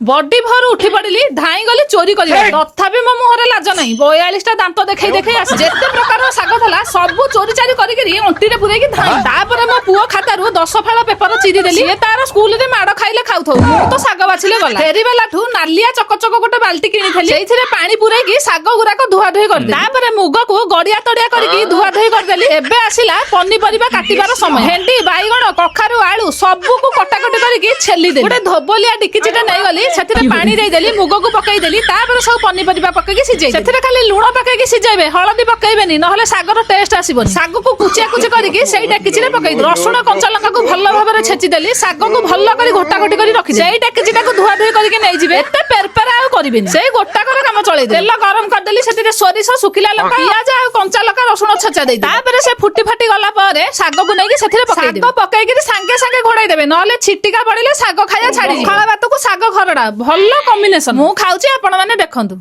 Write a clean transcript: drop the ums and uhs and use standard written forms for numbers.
Body ଭୋରୁ ଉଠି ପଡିଲି, ଧାଇଁ ଗଲି ଚୋରି କରିବା। ତଥାପି ମୋ ମୁହଁରେ ଲାଜ ନାହିଁ, 42ଟା ଦାନ୍ତ ଦେଖେଇ ଦେଖେଇ ଆସି ଯେତେ ପ୍ରକାରର ଶାଗ ଥିଲା ସବୁ ଚୋରି ଚାରି କରିକିରି ଅଣ୍ଟିରେ ପୁରେଇକି ଧାଇଁ। ତାପରେ ମୋ ପୁଅ ଖାତାରୁ 10 ଫାଳ ପେପର ଚିରିଦେଲି। ସିଏ ତାର ସ୍କୁଲରେ ମାଡ ଖାଇଲେ ଖାଉଥାଉ, ମୁଁ ତ ଶାଗ ବାଛିଲେ ଗଲା। ଫେରିବେଲାଠୁ ନାଲିଆ ଚକଚକ ଗୋଟେ ବାଲ୍ଟି କିଣିଥିଲି, ସେଇଥିରେ ପାଣି ପୁରେଇକି ଶାଗ ଗୁରାକ ଧୁଆ ଧୁଇ କରିଦେଲି। ତାପରେ ମୁଗକୁ ଗଡିଆ ତଡିଆ କରିକି ଧୁଆ ଧୁଇ କରିଦେଲି। ଏବେ ଆସିଲା ପନିପରିବା କାଟିବାର ସମୟ। ଭେଣ୍ଡି, ବାଇଗଣ, କଖାରୁ, ଆଳୁ ସବୁକୁ କଟାକଟି କରିକି ଛେଲି ଦେଲି। ଗୋଟେ ଧୋବଲିଆ ଡିକିଚିଟା ନେଇଗଲି, ସେଥିରେ ପାଣି ଦେଇଦେଲି, ମୁଗକୁ ପକେଇଦେଲି, ତାପରେ ସବୁ ପନିପରିବା ପକେଇକି ସିଝେଇ। ସେଥିରେ ଖାଲି ଲୁଣ ପକେଇକି ସିଝେଇବେ, ହଳଦୀ ପକେଇବେନି, ନହେଲେ ଶାଗର ଟେଷ୍ଟ ଆସିବନି। ଶାଗକୁ କୁଚିଆ କୁଚି କରିକି ସେଇ ଡେକିଚିରେ ପକେଇଦେଲି। ରସୁଣ, କଞ୍ଚା ଲଙ୍କାକୁ ଭଲ ଭାବରେ ଛେଚିଦେଲି। ଶାଗକୁ ଭଲ କରି ଘୋଟା ଘୋଟି କରି ରଖିଦେଲି। ସେଇ ଡେକିଚିଟାକୁ ଧୁଆ ଧୁଇ କରିକି ନେଇଯିବେ। ଏତେ ପେରପେରା ଆଉ କରିବେନି, ସେଇ ଗୋଟାକର କାମ ଚଳେଇ। ତେଲ ଗରମ କରିଦେଲି, ସେଥିରେ ସୋରିଷ, ଶୁଖିଲା ଲଙ୍କା, ପିଆଜ ଆଉ କଞ୍ଚା ଲଙ୍କା, ରସୁଣ ଛେଚା ଦେଇ, ତାପରେ ସେ ଫୁଟି ଫାଟି ଗଲା ପରେ ଶାଗକୁ ନେଇକି ସେଥିରେ ପକେଇ, ଶାଗ ପକେଇକିରି ସାଙ୍ଗେ ସାଙ୍ଗେ ଘୋଡେଇ ଦେବେ, ନହେଲେ ଛିଟିକା ପଡିଲେ ଶାଗ ଖାଇବା ଛାଡିଯିବ। ପଖାଳ ଭାତକୁ ଶାଗ ଖରଡା ଭଲ କମ୍ବିନେସନ। ମୁଁ ଖାଉଛି, ଆପଣ ମାନେ ଦେଖନ୍ତୁ।